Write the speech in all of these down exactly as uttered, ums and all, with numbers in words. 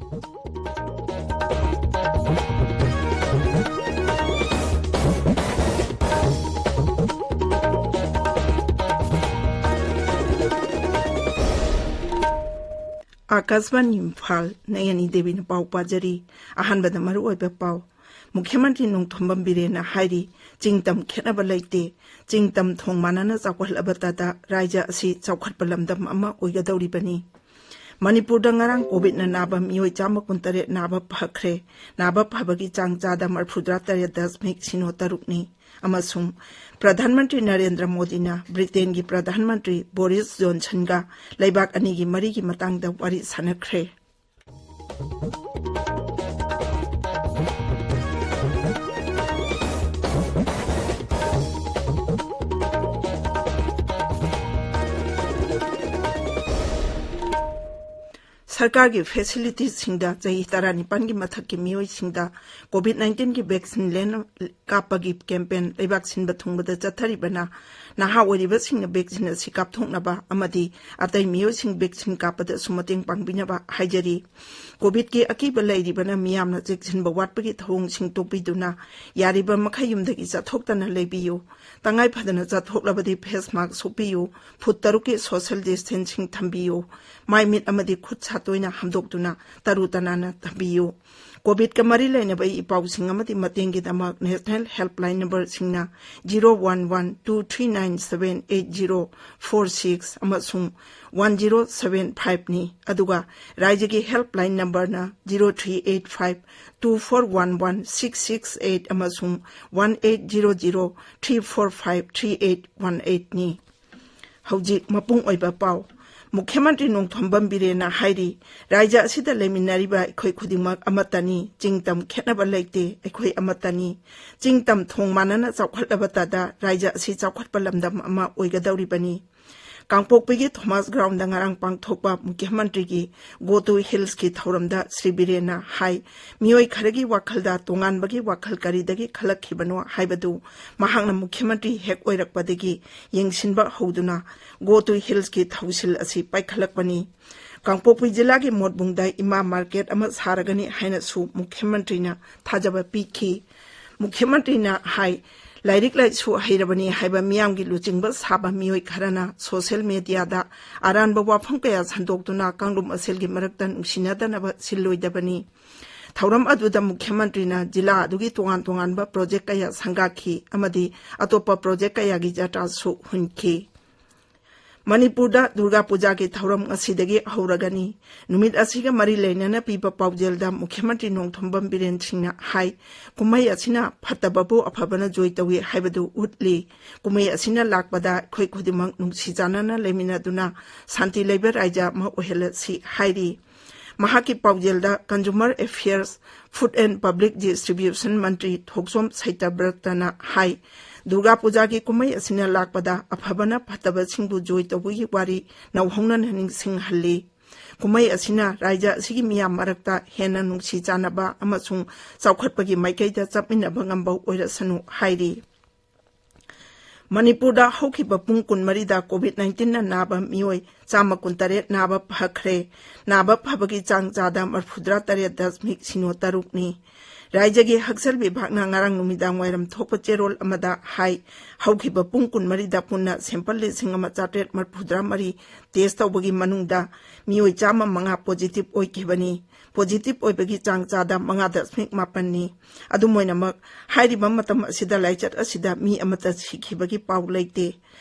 ꯑꯥꯀꯥꯁꯕꯥꯅꯤ ꯏꯝꯐꯥꯜ, ꯅꯌꯅꯤ ꯗꯦꯕꯤꯅ ꯄꯥꯎ ꯄꯥꯖꯔꯤ꯫ ꯑꯍꯥꯟꯕꯗ ꯃꯔꯨꯑꯣꯏꯕ ꯄꯥꯎ꯫ ꯃꯨꯈ꯭ꯌ ꯃꯟꯇ꯭ꯔꯤ ꯅꯣꯡꯊꯣꯝꯕꯝ ꯕꯤꯔꯦꯟꯅ ꯍꯥꯏꯔꯤ, ꯆꯤꯡ ꯇꯝ ꯈꯦꯠꯅꯕ ꯂꯩꯇꯦ, ꯆꯤꯡ ꯇꯝ ꯊꯣꯡ ꯃꯥꯟꯅꯅ ꯆꯥꯎꯈꯠꯂꯕ ꯇꯥꯗ ꯔꯥꯖ꯭ꯌ ꯑꯁꯤ ꯆꯥꯎꯈꯠꯄ ꯂꯝꯗꯝ ꯑꯃ ꯑꯣꯏꯒꯗꯧꯔꯤꯕꯅꯤ꯫ ꯃꯅꯤꯄꯨꯔꯗ ꯉꯔꯥꯡ ꯀꯣꯚꯤꯗꯅ ꯅꯥꯕ ꯃꯤꯑꯣꯏ ꯆꯥꯝꯃ ꯀꯨꯟꯇꯔꯦꯠ ꯅꯥꯕ ꯐꯈ꯭ꯔꯦ꯫ ꯅꯥꯕ ꯐꯕꯒꯤ ꯆꯥꯡ ꯆꯥꯗ ꯃꯔꯐꯨꯇꯔꯥ ꯇꯔꯦꯠ ꯗꯁꯃꯤꯛ ꯁꯤꯅꯣ ꯇꯔꯨꯛꯅꯤ꯫ ꯑꯃꯁꯨꯡ ꯄ꯭ꯔꯙꯥꯟ ꯃꯟꯇ꯭ꯔꯤ ꯅꯔꯦꯟꯗ꯭ꯔ ꯃꯣꯗꯤꯅ ꯕ꯭ꯔꯤꯇꯦꯟꯒꯤ ꯄ꯭ꯔꯙꯥꯟ ꯃꯟꯇ꯭ꯔꯤ ꯕꯣꯔꯤꯁ ꯖꯣꯟꯁꯟꯒ ꯂꯩꯕꯥꯛ ꯑꯅꯤꯒꯤ ꯃꯔꯤꯒꯤ ꯃꯇꯥꯡꯗ ꯋꯥꯔꯤ ꯁꯥꯟꯅꯈ꯭ꯔꯦ꯫ ꯁꯔꯀꯥꯔꯒꯤ ꯐꯦꯁꯤꯂꯤꯇꯤꯁꯁꯤꯡꯗ ꯆꯍꯤ ꯇꯔꯥꯅꯤꯄꯥꯟꯒꯤ ꯃꯊꯛꯀꯤ ꯃꯤꯑꯣꯏꯁꯤꯡꯗ ꯀꯣꯚꯤꯗ ꯅꯥꯏꯟꯇꯤꯟꯒꯤ ꯚꯦꯛꯁꯤꯟ ꯂꯦꯟ-, ꯀꯥꯞꯄꯒꯤ ꯀꯦꯝꯄꯦꯟ ꯂꯩꯕꯥꯛ ꯁꯤꯟꯕ ꯊꯨꯡꯕꯗ ꯆꯠꯊꯔꯤꯕꯅ ꯅꯍꯥ ꯑꯣꯏꯔꯤꯕꯁꯤꯡꯅ ꯚꯦꯛꯁꯤꯟ ꯑꯁꯤ ꯀꯥꯞꯊꯣꯛꯅꯕ ꯑꯃꯗꯤ ꯑꯇꯩ ꯃꯤꯑꯣꯏꯁꯤꯡ ꯚꯦꯛꯁꯤꯟ ꯀꯥꯞꯄꯗꯁꯨ ꯃꯇꯦꯡ ꯄꯥꯡꯕꯤꯅꯕ ꯍꯥꯏꯖꯔꯤ꯫ ꯀꯣꯚꯤꯗꯀꯤ ꯑꯀꯤꯕ ꯂꯩꯔꯤꯕꯅ ꯃꯤꯌꯥꯝꯅ ꯆꯦꯛꯁꯤꯟꯕ ꯋꯥꯠꯄꯒꯤ ꯊꯧꯑꯣꯡꯁꯤꯡ ꯇꯣꯛꯄꯤꯗꯨꯅ ꯌꯥꯔꯤꯕ ꯃꯈꯩ ꯌꯨꯝꯗꯒꯤ ꯆꯠꯊꯣꯛꯇꯅ ꯂꯩꯕꯤꯌꯨ꯫ ꯇꯉꯥꯏ ꯐꯗꯅ ꯆꯠꯊꯣꯛꯂꯕꯗꯤ ꯐꯦꯁ ꯃꯥꯁꯛ ꯎꯞꯄꯤꯌꯨ, ꯐꯨꯠ ꯇꯔꯨꯛꯀꯤ ꯁꯣꯁꯤꯌꯦꯜ ꯗꯤꯁꯇꯦꯟꯁꯤꯡ ꯊꯝꯕꯤꯌꯨ, ꯃꯥꯏ ꯃꯤꯠ ꯑꯃꯗꯤ ꯈꯨꯠ ꯁꯥ ꯇꯣꯏꯅ ꯍꯥꯝꯗꯣꯛꯇꯨꯅ ꯇꯔꯨ ꯇꯅꯥꯟꯅ ꯊꯝꯕꯤꯌꯨ꯫ ꯀꯣꯚꯤꯗꯀ ꯃꯔꯤ ꯂꯩꯅꯕ ꯏ ꯄꯥꯎꯁꯤꯡ ꯑꯃꯗꯤ ꯃꯇꯦꯡꯒꯤꯗꯃꯛ ꯅꯦꯁꯅꯦꯜ ꯍꯦꯜꯞꯂꯥꯏꯟ ꯅꯝꯕꯔꯁꯤꯡꯅ zero one one two three nine seven eight zero four six ꯑꯃꯁꯨꯡ ꯋꯥꯟ ꯖꯤꯔꯣ ꯁꯚꯦꯟ ꯐꯥꯏꯚꯅꯤ꯫ ꯑꯗꯨꯒ ꯔꯥꯖ꯭ꯌꯒꯤ ꯍꯦꯜꯞꯂꯥꯏꯟ ꯅꯝꯕꯔꯅ zero three eight five two four one one six six eight ꯑꯃꯁꯨꯡ one eight zero zero three four five three eight one ꯑꯩꯠꯅꯤ꯫ ꯍꯧꯖꯤꯛ ꯃꯄꯨꯡ ꯑꯣꯏꯕ ꯄꯥꯎ꯫ ꯃꯨꯈ꯭ꯌ ꯃꯟꯇ꯭ꯔꯤ ꯅꯣꯡꯊꯣꯝꯕꯝ ꯕꯤꯔꯦꯟꯅ ꯍꯥꯏꯔꯤ, ꯔꯥꯖ꯭ꯌ ꯑꯁꯤꯗ ꯂꯩꯃꯤꯟꯅꯔꯤꯕ ꯑꯩꯈꯣꯏ ꯈꯨꯗꯤꯡꯃꯛ ꯑꯃꯠꯇꯅꯤ, ꯆꯤꯡ ꯇꯝ ꯈꯦꯠꯅꯕ ꯂꯩꯇꯦ, ꯑꯩꯈꯣꯏ ꯑꯃꯠꯇꯅꯤ꯫ ꯆꯤꯡ ꯇꯝ ꯊꯣꯡ ꯃꯥꯟꯅꯅ ꯆꯥꯎꯈꯠꯂꯕ ꯇꯥꯗ ꯔꯥꯖ꯭ꯌ ꯑꯁꯤ ꯆꯥꯎꯈꯠꯄ ꯂꯝꯗꯝ ꯑꯃ ꯑꯣꯏꯒꯗꯧꯔꯤꯕꯅꯤ꯫ ꯀꯥꯡꯄꯣꯛꯄꯤꯒꯤ ꯊꯣꯃꯥꯁ ꯒ꯭ꯔꯥꯎꯟꯗ ꯉꯔꯥꯡ ꯄꯥꯡꯊꯣꯛꯄ ꯃꯨꯈ꯭ꯌ ꯃꯟꯇ꯭ꯔꯤꯒꯤ Go to Hillsꯀꯤ ꯊꯧꯔꯝꯗ ꯁ꯭ꯔꯤ ꯕꯤꯔꯦꯟꯅ ꯍꯥꯏ, ꯃꯤꯑꯣꯏ ꯈꯔꯒꯤ ꯋꯥꯈꯜꯗ ꯇꯣꯉꯥꯟꯕꯒꯤ ꯋꯥꯈꯜ ꯀꯔꯤꯗꯒꯤ ꯈꯜꯂꯛꯈꯤꯕꯅꯣ ꯍꯥꯏꯕꯗꯨ ꯃꯍꯥꯛꯅ ꯃꯨꯈ꯭ꯌ ꯃꯟꯇ꯭ꯔꯤ ꯍꯦꯛ ꯑꯣꯏꯔꯛꯄꯗꯒꯤ ꯌꯦꯡꯁꯤꯟꯕ ꯍꯧꯗꯨꯅ Go to Hillsꯀꯤ ꯊꯧꯁꯤꯜ ꯑꯁꯤ ꯄꯥꯏꯈꯠꯂꯛꯄꯅꯤ꯫ ꯀꯥꯡꯄꯣꯛꯄꯤ ꯖꯤꯂꯥꯒꯤ ꯃꯣꯠꯕꯨꯡꯗ ꯏꯃꯥ ꯃꯥꯔꯀꯦꯠ ꯑꯃ ꯁꯥꯔꯒꯅꯤ ꯍꯥꯏꯅꯁꯨ ꯃꯨꯈ꯭ꯌ ꯃꯟꯇ꯭ꯔꯤꯅ ꯊꯥꯖꯕ ꯄꯤꯈꯤ꯫ ꯃꯨꯈ꯭ꯌ ꯃꯟꯇ꯭ꯔꯤꯅ ꯍꯥꯏ, ꯂꯥꯏꯔꯤꯛ ꯂꯥꯏꯁꯨ ꯍꯩꯔꯕꯅꯤ ꯍꯥꯏꯕ ꯃꯤꯌꯥꯝꯒꯤ ꯂꯨꯆꯤꯡꯕ ꯁꯥꯕ ꯃꯤꯑꯣꯏ ꯈꯔꯅ ꯁꯣꯁꯤꯌꯦꯜ ꯃꯦꯗꯤꯌꯥꯗ ꯑꯔꯥꯟꯕ ꯋꯥꯐꯝ ꯀꯌꯥ ꯁꯟꯗꯣꯛꯇꯨꯅ ꯀꯥꯡꯂꯨꯞ ꯃꯁꯦꯜꯒꯤ ꯃꯔꯛꯇ ꯅꯨꯡꯁꯤꯅꯗꯅꯕ ꯁꯤꯜꯂꯣꯏꯗꯕꯅꯤ꯫ ꯊꯧꯔꯝ ꯑꯗꯨꯗ ꯃꯨꯈ꯭ꯌ ꯃꯟꯇ꯭ꯔꯤꯅ ꯖꯤꯂꯥ ꯑꯗꯨꯒꯤ ꯇꯣꯉꯥꯟ ꯇꯣꯉꯥꯟꯕ ꯄ꯭ꯔꯣꯖꯦꯛ ꯀꯌꯥ ꯁꯪꯒꯥꯈꯤ ꯑꯃꯗꯤ ꯑꯇꯣꯞꯄ ꯄ꯭ꯔꯣꯖꯦꯛ ꯀꯌꯥꯒꯤ ꯖꯥꯇ꯭ꯔꯥꯁꯨ ꯍꯨꯟꯈꯤ꯫ ꯃꯅꯤꯄꯨꯔꯗ ꯗꯨꯔꯒꯥ ꯄꯨꯖꯥꯒꯤ ꯊꯧꯔꯝ ꯉꯁꯤꯗꯒꯤ ꯍꯧꯔꯒꯅꯤ꯫ ꯅꯨꯃꯤꯠ ꯑꯁꯤꯒ ꯃꯔꯤ ꯂꯩꯅꯅ ꯄꯤꯕ ꯄꯥꯎꯖꯦꯜꯗ ꯃꯨꯈ꯭ꯌ ꯃꯟꯇ꯭ꯔꯤ ꯅꯣꯡꯊꯣꯝꯕꯝ ꯕꯤꯔꯦꯟ ꯁꯤꯡꯅ ꯍꯥꯏ, ꯀꯨꯝꯍꯩ ꯑꯁꯤꯅ ꯐꯠꯇꯕꯕꯨ ꯑꯐꯕꯅ ꯖꯣꯏ ꯇꯧꯏ ꯍꯥꯏꯕꯗꯨ ꯎꯠꯂꯤ꯫ ꯀꯨꯝꯍꯩ ꯑꯁꯤꯅ ꯂꯥꯛꯄꯗ ꯑꯩꯈꯣꯏ ꯈꯨꯗꯤꯡꯃꯛ ꯅꯨꯡꯁꯤ ꯆꯥꯟꯅꯅ ꯂꯩꯃꯤꯟꯅꯗꯨꯅ ꯁꯥꯟꯇꯤ ꯂꯩꯕ ꯔꯥꯏꯖ ꯑꯃ ꯑꯣꯏꯍꯜꯂꯁꯤ ꯍꯥꯏꯔꯤ꯫ ꯃꯍꯥꯛꯀꯤ ꯄꯥꯎꯖꯦꯜꯗ Consumer Affairs, Food and Public Distribution ꯃꯟꯇ꯭ꯔꯤ ꯊꯣꯛꯆꯣꯝ ꯁꯩꯇꯕ꯭ꯔꯇꯅ ꯍꯥꯏ, ꯗꯨꯔꯒꯥ ꯄꯨꯖꯥꯒꯤ ꯀꯨꯝꯍꯩ ꯑꯁꯤꯅ ꯂꯥꯛꯄꯗ ꯑꯐꯕꯅ ꯐꯠꯇꯕꯁꯤꯡꯕꯨ ꯖꯣꯏ ꯇꯧꯕꯒꯤ ꯋꯥꯔꯤ ꯅꯧꯍꯧꯅꯅ ꯅꯤꯡꯁꯤꯡꯍꯜꯂꯤ꯫ ꯀꯨꯝꯍꯩ ꯑꯁꯤꯅ ꯔꯥꯏꯖ ꯑꯁꯤꯒꯤ ꯃꯤꯌꯥꯝ ꯃꯔꯛꯇ ꯍꯦꯟꯅ ꯅꯨꯡꯁꯤ ꯆꯥꯟꯅꯕ ꯑꯃꯁꯨꯡ ꯆꯥꯎꯈꯠꯄꯒꯤ ꯃꯥꯏꯀꯩꯗ ꯆꯠꯃꯤꯟꯅꯕ ꯉꯝꯕ ꯑꯣꯏꯔꯁꯅꯨ ꯍꯥꯏꯔꯤ꯫ ꯃꯅꯤꯄꯨꯔꯗ ꯍꯧꯈꯤꯕ ꯄꯨꯡ ꯀꯨꯟꯃꯔꯤꯗ COVID nineteen ꯅ ꯅꯥꯕ ꯃꯤꯑꯣꯏ ꯆꯥꯝꯃ ꯀꯨꯟꯇꯔꯦꯠ ꯅꯥꯕ ꯐꯈ꯭ꯔꯦ꯫ ꯅꯥꯕ ꯐꯕꯒꯤ ꯆꯥꯡ ꯆꯥꯗ ꯃꯔꯐꯨꯇꯔꯥ ꯇꯔꯦꯠ ꯗꯁꯃꯤꯛ ꯁꯤꯅꯣ ꯇꯔꯨꯛꯅꯤ꯫ ꯔꯥꯏꯖꯒꯤ ꯍꯛꯁꯦꯜ ꯕꯤꯚꯥꯒꯅ ꯉꯔꯥꯡ ꯅꯨꯃꯤꯗꯥꯡ ꯋꯥꯏꯔꯝ ꯊꯣꯛꯄ ꯆꯦꯔꯣꯜ ꯑꯃꯗ ꯍꯥꯏ, ꯍꯧꯈꯤꯕ ꯄꯨꯡ ꯀꯨꯟꯃꯔꯤꯗ ꯄꯨꯟꯅ ꯁꯦꯝꯄꯜ ꯂꯤꯁꯤꯡ ꯑꯃ ꯆꯥꯇ꯭ꯔꯦꯠ ꯃꯔꯐꯨꯇꯔꯥ ꯃꯔꯤ ꯇꯦꯁ ꯇꯧꯕꯒꯤ ꯃꯅꯨꯡꯗ ꯃꯤꯑꯣꯏ ꯆꯥꯝꯃ ꯃꯉꯥ ꯄꯣꯖꯤꯇꯤꯚ ꯑꯣꯏꯈꯤꯕꯅꯤ꯫ ꯄꯣꯖꯤꯇꯤꯚ ꯑꯣꯏꯕꯒꯤ ꯆꯥꯡ ꯆꯥꯗ ꯃꯉꯥ ꯗꯁꯃꯤꯛ ꯃꯥꯄꯟꯅꯤ꯫ ꯑꯗꯨꯝ ꯑꯣꯏꯅꯃꯛ, ꯍꯥꯏꯔꯤꯕ ꯃꯇꯝ ꯑꯁꯤꯗ ꯂꯥꯏꯆꯠ ꯑꯁꯤꯗ ꯃꯤ ꯑꯃꯠꯇ ꯁꯤꯈꯤꯕꯒꯤ ꯄꯥꯎ ꯂꯩꯇꯦ꯫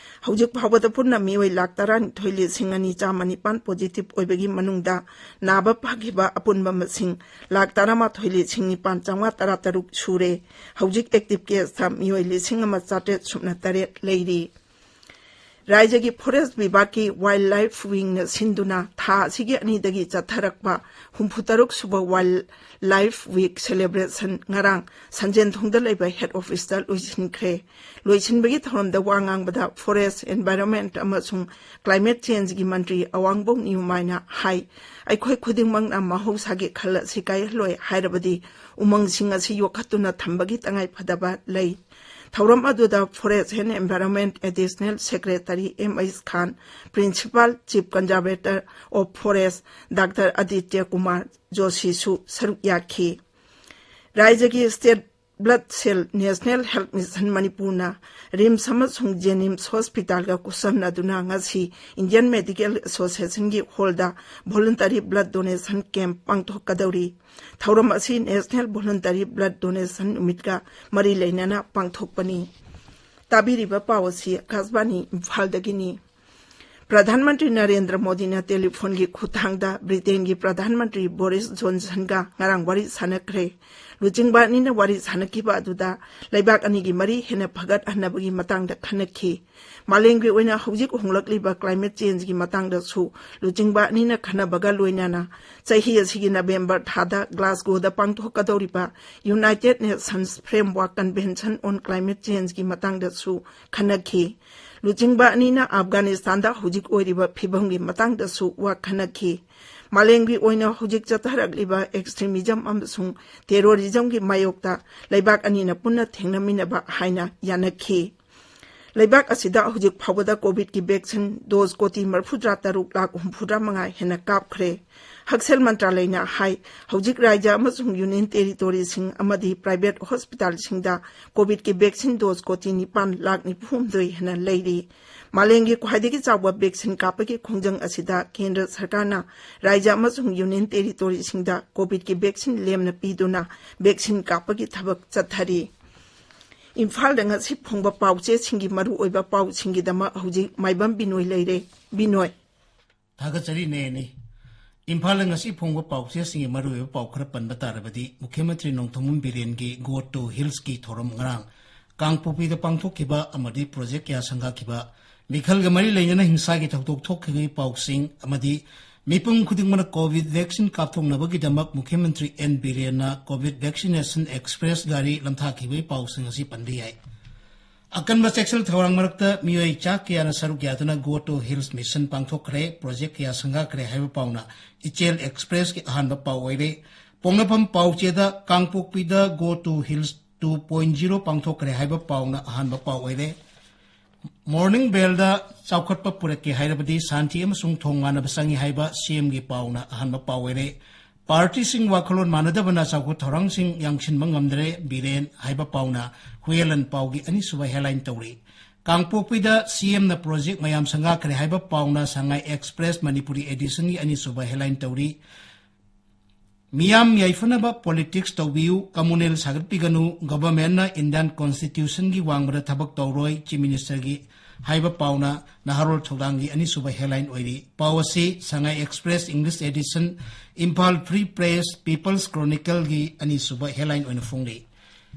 ꯍꯧꯖꯤꯛ ꯐꯥꯎꯕꯗ ꯄꯨꯟꯅ ꯃꯤꯑꯣꯏ ꯂꯥꯈ ꯇꯔꯥꯅꯤꯊꯣꯏ ꯂꯤꯁꯤꯡ ꯑꯅꯤ ꯆꯥꯝꯃ ꯅꯤꯄꯥꯟ ꯄꯣꯖꯤꯇꯤꯚ ꯑꯣꯏꯕꯒꯤ ꯃꯅꯨꯡꯗ ꯅꯥꯕ ꯐꯈꯤꯕ ꯑꯄꯨꯟꯕ ꯃꯁꯤꯡ ꯂꯥꯈ ꯇꯔꯥꯃꯥꯊꯣꯏ ꯂꯤꯁꯤꯡ ꯅꯤꯄꯥꯟ ꯆꯥꯝꯃꯉꯥ ꯇꯔꯥꯇꯔꯨꯛ ꯁꯨꯔꯦ꯫ ꯍꯧꯖꯤꯛ ꯑꯦꯛꯇꯤꯚ ꯀꯦꯁꯇ ꯃꯤꯑꯣꯏ ꯂꯤꯁꯤꯡ ꯑꯃ ꯆꯥꯇ꯭ꯔꯦꯠ ꯁꯨꯞꯅ ꯇꯔꯦꯠ ꯂꯩꯔꯤ꯫ ꯔꯥꯏꯖꯒꯤ ꯐꯣꯔꯦꯁ ꯕꯤꯚꯥꯒꯀꯤ ꯋꯥꯏꯜ ꯂꯥꯏꯐ ꯋꯤꯡꯅ ꯁꯤꯟꯗꯨꯅ ꯊꯥ ꯑꯁꯤꯒꯤ ꯑꯅꯤꯗꯒꯤ ꯆꯠꯊꯔꯛꯄ ꯍꯨꯝꯐꯨꯇꯔꯨꯛ ꯁꯨꯕ ꯋꯥꯏꯜ ꯂꯥꯏꯐ ꯋꯤꯛ ꯁꯦꯂꯦꯕ꯭ꯔꯦꯁꯟ ꯉꯔꯥꯡ ꯁꯟꯖꯦꯟꯊꯣꯡꯗ ꯂꯩꯕ ꯍꯦꯗ ꯑꯣꯐꯤꯁꯇ ꯂꯣꯏꯁꯤꯟꯈ꯭ꯔꯦ꯫ ꯂꯣꯏꯁꯤꯟꯕꯒꯤ ꯊꯧꯔꯝꯗ ꯋꯥ ꯉꯥꯡꯕꯗ ꯐꯣꯔꯦꯁ, ꯑꯦꯟꯚꯥꯏꯔꯟꯃꯦꯟꯠ ꯑꯃꯁꯨꯡ ꯀ꯭ꯂꯥꯏꯃꯦꯠ ꯆꯦꯟꯖꯒꯤ ꯃꯟꯇ꯭ꯔꯤ ꯑꯋꯥꯡꯕꯧ ꯅꯤꯌꯨꯃꯥꯏꯅ ꯍꯥꯏ, ꯑꯩꯈꯣꯏ ꯈꯨꯗꯤꯡꯃꯛꯅ ꯃꯍꯧꯁꯥꯒꯤ ꯈꯜ ꯑꯁꯤ ꯀꯥꯏꯍꯜꯂꯣꯏ ꯍꯥꯏꯔꯕꯗꯤ ꯎꯃꯪꯁꯤꯡ ꯑꯁꯤ ꯌꯣꯛꯈꯠꯇꯨꯅ ꯊꯝꯕꯒꯤ ꯇꯉꯥꯏꯐꯗꯕ ꯂꯩ꯫ ꯊꯧꯔꯝ ꯑꯗꯨꯗ Forest and Environment Additional Secretary M H Khan, Principal Chief Conservator of Forest Doctor Aditya Kumar Joshiꯁꯨ ꯁꯔꯨꯛ ꯌꯥꯈꯤ꯫ ꯔꯥꯏꯖ꯭ꯌꯒꯤ State Blood Cell National Health Mission ꯃꯅꯤꯄꯨꯔꯅ RIMS ꯑꯃꯁꯨꯡ JNIMS Hospitalꯒ ꯈꯨꯠꯁꯝꯅꯗꯨꯅ ꯉꯁꯤ Indian Medical Associationꯒꯤ hallꯗ Voluntary Blood Donation Camp ꯄꯥꯡꯊꯣꯛꯀꯗꯧꯔꯤ꯫ ꯊꯧꯔꯝ ꯑꯁꯤ National Voluntary Blood Donation ꯅꯨꯃꯤꯠꯀ ꯃꯔꯤ ꯂꯩꯅꯅ ꯄꯥꯡꯊꯣꯛꯄꯅꯤ꯫ ꯇꯥꯕꯤꯔꯤꯕ ꯄꯥꯎ ꯑꯁꯤ ꯑꯀꯥꯁꯕꯥꯅꯤ ꯏꯝꯐꯥꯜꯗꯒꯤꯅꯤ꯫ ꯄ꯭ꯔꯙꯥꯟ ꯃꯟꯇ꯭ꯔꯤ ꯅꯔꯦꯟꯗ꯭ꯔ ꯃꯣꯗꯤꯅ ꯇꯦꯂꯤꯐꯣꯟꯒꯤ ꯈꯨꯠꯊꯥꯡꯗ ꯕ꯭ꯔꯤꯇꯦꯟꯒꯤ ꯄ꯭ꯔꯙꯥꯟ ꯃꯟꯇ꯭ꯔꯤ ꯕꯣꯔꯤꯁ ꯖꯣꯟꯁꯟꯒ ꯉꯔꯥꯡ ꯋꯥꯔꯤ ꯁꯥꯟꯅꯈ꯭ꯔꯦ꯫ ꯂꯨꯆꯤꯡꯕ ꯑꯅꯤꯅ ꯋꯥꯔꯤ ꯁꯥꯟꯅꯈꯤꯕ ꯑꯗꯨꯗ ꯂꯩꯕꯥꯛ ꯑꯅꯤꯒꯤ ꯃꯔꯤ ꯍꯦꯟꯅ ꯐꯒꯠꯍꯟꯅꯕꯒꯤ ꯃꯇꯥꯡꯗ ꯈꯟꯅꯈꯤ꯫ ꯃꯥꯂꯦꯝꯒꯤ ꯑꯣꯏꯅ ꯍꯧꯖꯤꯛ ꯍꯣꯡꯂꯛꯂꯤꯕ climate changeꯒꯤ ꯃꯇꯥꯡꯗꯁꯨ ꯂꯨꯆꯤꯡꯕ ꯑꯅꯤꯅ ꯈꯟꯅꯕꯒ ꯂꯣꯏꯅꯅ ꯆꯍꯤ ꯑꯁꯤꯒꯤ ꯅꯕꯦꯝꯕꯔ ꯊꯥꯗ ꯒ꯭ꯂꯥꯁꯒꯣꯗ ꯄꯥꯡꯊꯣꯛꯀꯗꯧꯔꯤꯕ United Nations Framework Convention on Climate Changeꯒꯤ ꯃꯇꯥꯡꯗꯁꯨ ꯈꯟꯅꯈꯤ꯫ ꯂꯨꯆꯤꯡꯕ ꯑꯅꯤꯅ ꯑꯐꯒꯥꯅꯤꯁꯇꯥꯟꯗ ꯍꯧꯖꯤꯛ ꯑꯣꯏꯔꯤꯕ ꯐꯤꯚꯝꯒꯤ ꯃꯇꯥꯡꯗꯁꯨ ꯋꯥ ꯈꯟꯅꯈꯤ꯫ ꯃꯥꯂꯦꯝꯒꯤ ꯑꯣꯏꯅ ꯍꯧꯖꯤꯛ ꯆꯠꯊꯔꯛꯂꯤꯕ extremism ꯑꯃꯁꯨꯡ terrorismꯒꯤ ꯃꯥꯌꯣꯛꯇ ꯂꯩꯕꯥꯛ ꯑꯅꯤꯅ ꯄꯨꯟꯅ ꯊꯦꯡꯅꯃꯤꯟꯅꯕ ꯍꯥꯏꯅ ꯌꯥꯅꯈꯤ꯫ ꯂꯩꯕꯥꯛ ꯑꯁꯤꯗ ꯍꯧꯖꯤꯛ ꯐꯥꯎꯕꯗ COVIDꯀꯤ vaccine dose ꯀꯣꯇꯤ ꯃꯔꯤꯐꯨꯇꯔꯥ ꯇꯔꯨꯛ ꯂꯥꯈ ꯍꯨꯝꯐꯨꯇꯔꯥ ꯃꯉꯥ ꯍꯦꯟꯅ ꯀꯥꯞꯈ꯭ꯔꯦ꯫ ꯍꯛꯁꯦꯜ ꯃꯟꯇ꯭ꯔꯥꯂꯌꯅ ꯍꯥꯏ, ꯍꯧꯖꯤꯛ ꯔꯥꯖ꯭ꯌ ꯑꯃꯁꯨꯡ Union Territoryꯁꯤꯡ ꯑꯃꯗꯤ private hospitalꯁꯤꯡꯗ COVIDꯀꯤ vaccine dose ꯀꯣꯇꯤ ꯅꯤꯄꯥꯟ ꯂꯥꯈ ꯅꯤꯐꯨ ꯍꯨꯝꯗꯣꯏ ꯍꯦꯟꯅ ꯂꯩꯔꯤ꯫ ꯃꯥꯂꯦꯝꯒꯤ ꯈ꯭ꯋꯥꯏꯗꯒꯤ ꯆꯥꯎꯕ vaccine ꯀꯥꯞꯄꯒꯤ ꯈꯣꯡꯖꯪ ꯑꯁꯤꯗ ꯀꯦꯟꯗ꯭ꯔ ꯁꯔꯀꯥꯔꯅ ꯔꯥꯖ꯭ꯌ ꯑꯃꯁꯨꯡ Union Territoryꯁꯤꯡꯗ COVIDꯀꯤ vaccine ꯂꯦꯝꯅ ꯄꯤꯗꯨꯅ vaccine ꯀꯥꯞꯄꯒꯤ ꯊꯕꯛ ꯆꯠꯊꯔꯤ꯫ ꯏꯝꯐꯥꯜꯗ ꯉꯁꯤ ꯐꯣꯡꯕ ꯄꯥꯎꯆꯦꯁꯤꯡꯒꯤ ꯃꯔꯨꯑꯣꯏꯕ ꯄꯥꯎꯁꯤꯡꯒꯤꯗꯃꯛ ꯍꯧꯖꯤꯛ ꯃꯥꯏꯕꯝ ꯕꯤꯅꯣꯏ ꯂꯩꯔꯦ꯫ ꯕꯤꯅꯣꯏ꯫ ꯊꯥꯒꯠꯆꯔꯤ ꯅꯦꯅꯤ꯫ ꯏꯝꯐꯥꯜꯗ ꯉꯁꯤ ꯐꯣꯡꯕ ꯄꯥꯎꯆꯦꯁꯤꯡꯒꯤ ꯃꯔꯨꯑꯣꯏꯕ ꯄꯥꯎ ꯈꯔ ꯄꯟꯕ ꯇꯥꯔꯕꯗꯤ, ꯃꯨꯈ꯭ꯌ ꯃꯟꯇ꯭ꯔꯤ ꯅꯣꯡꯊꯣꯝꯕꯝ ꯕꯤꯔꯦꯟꯒꯤ Go to Hillsꯀꯤ ꯊꯧꯔꯝ ꯉꯔꯥꯡ ꯀꯥꯡꯄꯣꯛꯄꯤꯗ ꯄꯥꯡꯊꯣꯛꯈꯤꯕ ꯑꯃꯗꯤ project ꯀꯌꯥ ꯁꯪꯒꯥꯈꯤꯕ, ꯃꯤꯈꯜꯒ ꯃꯔꯤ ꯂꯩꯅꯅ ꯍꯤꯡꯁꯥꯒꯤ ꯊꯧꯗꯣꯛ ꯊꯣꯛꯈꯤꯕꯒꯤ ꯄꯥꯎꯁꯤꯡ ꯑꯃꯗꯤ ꯃꯤꯄꯨꯝ ꯈꯨꯗꯤꯡꯃꯛꯅ COVID vaccine ꯀꯥꯞꯊꯣꯛꯅꯕꯒꯤꯗꯃꯛ ꯃꯨꯈ꯭ꯌ ꯃꯟꯇ꯭ꯔꯤ ꯑꯦꯟ ꯕꯤꯔꯦꯟꯅ COVID vaccination express ꯒꯥꯔꯤ ꯂꯝꯊꯥꯈꯤꯕꯒꯤ ꯄꯥꯎꯁꯤꯡ ꯑꯁꯤ ꯄꯟꯕ ꯌꯥꯏ꯫ ꯑꯀꯟꯕ ꯆꯦꯛꯁꯤꯜ ꯊꯧꯔꯥꯡ ꯃꯔꯛꯇ ꯃꯤꯑꯣꯏ ꯆꯥ ꯀꯌꯥꯅ ꯁꯔꯨꯛ ꯌꯥꯗꯨꯅ Go to Hills Mission ꯄꯥꯡꯊꯣꯛꯈ꯭ꯔꯦ, project ꯀꯌꯥ ꯁꯪꯒꯥꯈ꯭ꯔꯦ ꯍꯥꯏꯕ ꯄꯥꯎꯅ ꯏꯆꯦꯜ Expressꯀꯤ ꯑꯍꯥꯟꯕ ꯄꯥꯎ ꯑꯣꯏꯔꯦ꯫ ꯄꯣꯛꯅꯐꯝ ꯄꯥꯎꯆꯦꯗ ꯀꯥꯡꯄꯣꯛꯄꯤꯗ Go to Hills two point zero ꯄꯥꯡꯊꯣꯛꯈ꯭ꯔꯦ ꯍꯥꯏꯕ ꯄꯥꯎꯅ ꯑꯍꯥꯟꯕ ꯄꯥꯎ ꯑꯣꯏꯔꯦ꯫ ꯃꯣꯔꯅꯤꯡ ꯕꯦꯜꯗ ꯆꯥꯎꯈꯠꯄ ꯄꯨꯔꯛꯀꯦ ꯍꯥꯏꯔꯕꯗꯤ ꯁꯥꯟꯇꯤ ꯑꯃꯁꯨꯡ ꯊꯣꯡ ꯃꯥꯟꯅꯕ ꯆꯪꯏ ꯍꯥꯏꯕ ꯁꯤꯑꯦꯝꯒꯤ ꯄꯥꯎꯅ ꯑꯍꯥꯟꯕ ꯄꯥꯎ ꯑꯣꯏꯔꯦ꯫ ꯄꯥꯔꯇꯤꯁꯤꯡ ꯋꯥꯈꯜꯂꯣꯟ ꯃꯥꯟꯅꯗꯕꯅ ꯆꯥꯎꯈꯠ ꯊꯧꯔꯥꯡꯁꯤꯡ ꯌꯥꯡꯁꯤꯟꯕ ꯉꯝꯗ꯭ꯔꯦ, ꯕꯤꯔꯦꯟ ꯍꯥꯏꯕ ꯄꯥꯎꯅ ꯍꯨꯌꯦꯂꯟ ꯄꯥꯎꯒꯤ ꯑꯅꯤꯁꯨꯕ ꯍꯦꯗꯂꯥꯏꯟ ꯇꯧꯔꯤ꯫ ꯀꯥꯡꯄꯣꯛꯄꯤꯗ ꯁꯤꯑꯦꯝꯅ ꯄ꯭ꯔꯣꯖꯦꯛ ꯃꯌꯥꯝ ꯁꯪꯒꯥꯈ꯭ꯔꯦ ꯍꯥꯏꯕ ꯄꯥꯎꯅ ꯁꯉꯥꯏ ꯑꯦꯛꯁꯄ꯭ꯔꯦꯁ ꯃꯅꯤꯄꯨꯔꯤ ꯑꯦꯗꯤꯁꯟꯒꯤ ꯑꯅꯤꯁꯨꯕ ꯍꯦꯗꯂꯥꯏꯟ ꯇꯧꯔꯤ꯫ ꯃꯤꯌꯥꯝ ꯌꯥꯏꯐꯅꯕ ꯄꯣꯂꯤꯇꯤꯛꯁ ꯇꯧꯕꯤꯌꯨ, ꯀꯝꯃꯨꯅꯦꯜ ꯁꯥꯒꯠꯄꯤꯒꯅꯨ, ꯒꯚꯔꯟꯃꯦꯟꯠꯅ ꯏꯟꯗꯤꯌꯥꯟ ꯀꯣꯟꯁꯇꯤꯇ꯭ꯌꯨꯁꯟꯒꯤ ꯋꯥꯡꯃꯗ ꯊꯕꯛ ꯇꯧꯔꯣꯏ, ꯆꯤꯐ ꯃꯤꯅꯤꯁꯇꯔꯒꯤ ꯍꯥꯏꯕ ꯄꯥꯎꯅ ꯅꯍꯥꯔꯣꯜ ꯊꯧꯗꯥꯡꯒꯤ ꯑꯅꯤꯁꯨꯕ ꯍꯦꯗꯂꯥꯏꯟ ꯑꯣꯏꯔꯤ꯫ ꯄꯥꯎ ꯑꯁꯤ Sangai express English edition, Imphal free press, people's ꯀ꯭ꯔꯣꯅꯤꯀꯜꯒꯤ ꯑꯅꯤꯁꯨꯕ ꯍꯦꯗꯂꯥꯏꯟ ꯑꯣꯏꯅ ꯐꯣꯡꯂꯤ꯫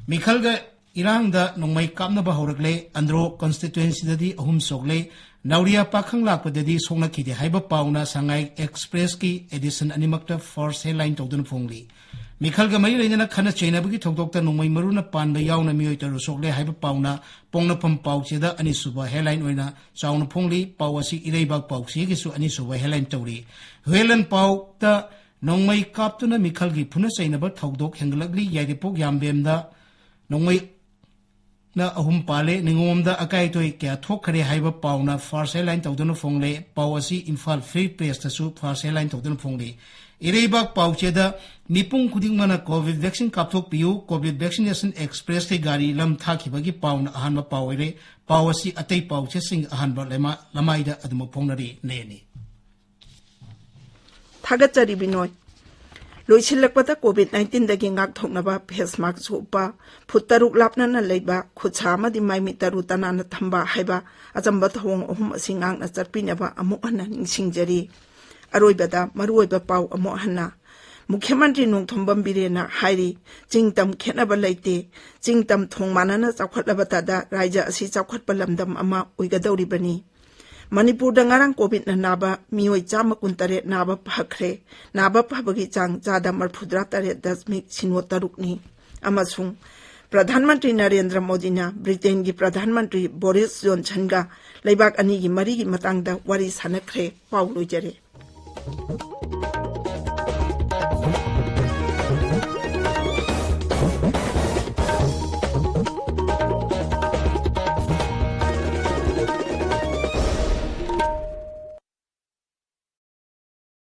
ꯃꯤꯈꯜꯒ ꯏꯔꯥꯡꯗ ꯅꯣꯡꯃꯩ ꯀꯥꯞꯅꯕ ꯍꯧꯔꯛꯂꯦ꯫ ꯑꯟꯗ꯭ꯔꯣ ꯀꯟꯁꯇꯤꯇ꯭ꯋꯦꯟꯁꯤꯗꯗꯤ ꯑꯍꯨꯝ ꯁꯣꯛꯂꯦ꯫ ꯅꯥꯎꯔꯤꯌꯥ ꯄꯥꯈꯪ ꯂꯥꯛꯄꯗꯗꯤ ꯁꯣꯛꯅꯈꯤꯗꯦ ꯍꯥꯏꯕ ꯄꯥꯎꯅ ꯁꯉꯥꯏ ꯑꯦꯛꯁꯄ꯭ꯔꯦꯁꯀꯤ ꯑꯦꯗꯤꯁꯟ ꯑꯅꯤꯃꯛꯇ ꯐꯥꯔꯁ ꯍꯦꯗꯂꯥꯏꯟ ꯇꯧꯗꯨꯅ ꯐꯣꯡꯂꯤ꯫ ꯃꯤꯈꯜꯒ ꯃꯔꯤ ꯂꯩꯅꯅ ꯈꯠꯅ ꯆꯩꯅꯕꯒꯤ ꯊꯧꯗꯣꯛꯇ ꯅꯣꯡꯃꯩ ꯃꯔꯨꯅ ꯄꯥꯟꯕ ꯌꯥꯎꯅ ꯃꯤꯑꯣꯏ ꯇꯔꯨꯛ ꯁꯣꯛꯂꯦ ꯍꯥꯏꯕ ꯄꯥꯎꯅ ꯄꯣꯛꯅꯐꯝ ꯄꯥꯎꯆꯦꯗ ꯑꯅꯤꯁꯨꯕ ꯍꯦꯗꯂꯥꯏꯟ ꯑꯣꯏꯅ ꯆꯥꯎꯅ ꯐꯣꯡꯂꯤ꯫ ꯄꯥꯎ ꯑꯁꯤ ꯏꯔꯩꯕꯥꯛ ꯄꯥꯎꯆꯦꯒꯤꯁꯨ ꯑꯅꯤꯁꯨꯕ ꯍꯦꯗꯂꯥꯏꯟ ꯇꯧꯔꯤ꯫ ꯍꯨꯌꯦꯂꯟ ꯄꯥꯎꯗ ꯅꯣꯡꯃꯩ ꯀꯥꯞꯇꯨꯅ ꯃꯤꯈꯜꯒꯤ ꯐꯨꯅ ꯆꯩꯅꯕ ꯊꯧꯗꯣꯛ ꯍꯦꯟꯒꯠꯂꯛꯂꯤ꯫ ꯌꯥꯏꯔꯤꯄꯣꯛ ꯌꯥꯝꯕꯦꯝꯗ ꯅꯣꯡꯃꯩ ꯅ ꯑꯍꯨꯝ ꯄꯥꯜꯂꯦ꯫ ꯅꯤꯉꯣꯝꯗ ꯑꯀꯥꯏ ꯑꯇꯣꯏ ꯀꯌꯥ ꯊꯣꯛꯈ꯭ꯔꯦ ꯍꯥꯏꯕ ꯄꯥꯎꯅ ꯐꯥꯔꯁ ꯍꯦꯗꯂꯥꯏꯟ ꯇꯧꯗꯨꯅ ꯐꯣꯡꯂꯦ꯫ ꯄꯥꯎ ꯑꯁꯤ ꯏꯝꯐꯥꯜ ꯐ꯭ꯔꯤ ꯄ꯭ꯔꯦꯁꯇꯁꯨ ꯐꯥꯔꯁ ꯍꯦꯗꯂꯥꯏꯟ ꯇꯧꯗꯨꯅ ꯐꯣꯡꯂꯤ꯫ ꯏꯔꯩꯕꯥꯛ ꯄꯥꯎꯆꯦꯗ ꯃꯤꯄꯨꯝ ꯈꯨꯗꯤꯡꯃꯛꯅ ꯀꯣꯚꯤꯗ ꯚꯦꯛꯁꯤꯟ ꯀꯥꯞꯊꯣꯛꯄꯤꯌꯨ, ꯀꯣꯚꯤꯗ ꯚꯦꯛꯁꯤꯅꯦꯁꯟ ꯑꯦꯛꯁꯄ꯭ꯔꯦꯁꯀꯤ ꯒꯥꯔꯤ ꯂꯝ ꯊꯥꯈꯤꯕꯒꯤ ꯄꯥꯎꯅ ꯑꯍꯥꯟꯕ ꯄꯥꯎ ꯑꯣꯏꯔꯦ꯫ ꯄꯥꯎ ꯑꯁꯤ ꯑꯇꯩ ꯄꯥꯎꯆꯦꯁꯤꯡ ꯑꯍꯥꯟꯕ ꯂꯩꯃꯥ-, ꯂꯃꯥꯏꯗ ꯑꯗꯨꯃꯛ ꯐꯣꯡꯅꯔꯤ꯫ ꯅꯦꯅꯤ꯫ ꯊꯥꯒꯠꯆꯔꯤ ꯕꯤꯅꯣꯏ꯫ ꯂꯣꯏꯁꯤꯜꯂꯛꯄꯗ ꯀꯣꯚꯤꯗ ꯅꯥꯏꯟꯇꯤꯟꯗꯒꯤ ꯉꯥꯛꯊꯣꯛꯅꯕ ꯐꯦꯁ ꯃꯥꯛꯁ ꯎꯞꯄ, ꯐꯨꯠ ꯇꯔꯨꯛ ꯂꯥꯞꯅꯅ ꯂꯩꯕ, ꯈꯨꯠ ꯁꯥ ꯑꯃꯗꯤ ꯃꯥꯏ ꯃꯤꯠ ꯇꯔꯨ ꯇꯅꯥꯟꯅ ꯊꯝꯕ ꯍꯥꯏꯕ ꯑꯆꯝꯕ ꯊꯧꯑꯣꯡ ꯑꯍꯨꯝ ꯑꯁꯤ ꯉꯥꯛꯅ ꯆꯠꯄꯤꯅꯕ ꯑꯃꯨꯛ ꯍꯟꯅ ꯅꯤꯡꯁꯤꯡꯖꯔꯤ꯫ ꯑꯔꯣꯏꯕꯗ ꯃꯔꯨꯑꯣꯏꯕ ꯄꯥꯎ ꯑꯃꯨꯛ ꯍꯟꯅ꯫ ꯃꯨꯈ꯭ꯌ ꯃꯟꯇ꯭ꯔꯤ ꯅꯣꯡꯊꯣꯝꯕꯝ ꯕꯤꯔꯦꯟꯅ ꯍꯥꯏꯔꯤ, ꯆꯤꯡ ꯇꯝ ꯈꯦꯠꯅꯕ ꯂꯩꯇꯦ꯫ ꯆꯤꯡ ꯇꯝ ꯊꯣꯡ ꯃꯥꯟꯅꯅ ꯆꯥꯎꯈꯠꯂꯕꯇꯗ ꯔꯥꯏꯖ꯭ꯌ ꯑꯁꯤ ꯆꯥꯎꯈꯠꯄ ꯂꯝꯗꯝ ꯑꯃ ꯑꯣꯏꯒꯗꯧꯔꯤꯕꯅꯤ꯫ ꯃꯅꯤꯄꯨꯔꯗ ꯉꯔꯥꯡ ꯀꯣꯚꯤꯗꯅ ꯅꯥꯕ ꯃꯤꯑꯣꯏ ꯆꯥꯝꯃ ꯀꯨꯟꯇꯔꯦꯠ ꯅꯥꯕ ꯐꯈ꯭ꯔꯦ꯫ ꯅꯥꯕ ꯐꯕꯒꯤ ꯆꯥꯡ ꯆꯥꯗ ꯃꯔꯐꯨꯇꯔꯥ ꯇꯔꯦꯠ ꯗꯁꯃꯤꯛ ꯁꯤꯅꯣ ꯇꯔꯨꯛꯅꯤ꯫ ꯑꯃꯁꯨꯡ ꯄ꯭ꯔꯙꯥꯟ ꯃꯟꯇ꯭ꯔꯤ ꯅꯔꯦꯟꯗ꯭ꯔ ꯃꯣꯗꯤꯅ ꯕ꯭ꯔꯤꯇꯦꯟꯒꯤ ꯄ꯭ꯔꯙꯥꯟ ꯃꯟꯇ꯭ꯔꯤ ꯕꯣꯔꯤꯁ ꯖꯣꯟꯁꯟꯒ ꯂꯩꯕꯥꯛ ꯑꯅꯤꯒꯤ ꯃꯔꯤꯒꯤ ꯃꯇꯥꯡꯗ ꯋꯥꯔꯤ ꯁꯥꯟꯅꯈ꯭ꯔꯦ꯫ ꯄꯥꯎ ꯂꯣꯏꯖꯔꯦ꯫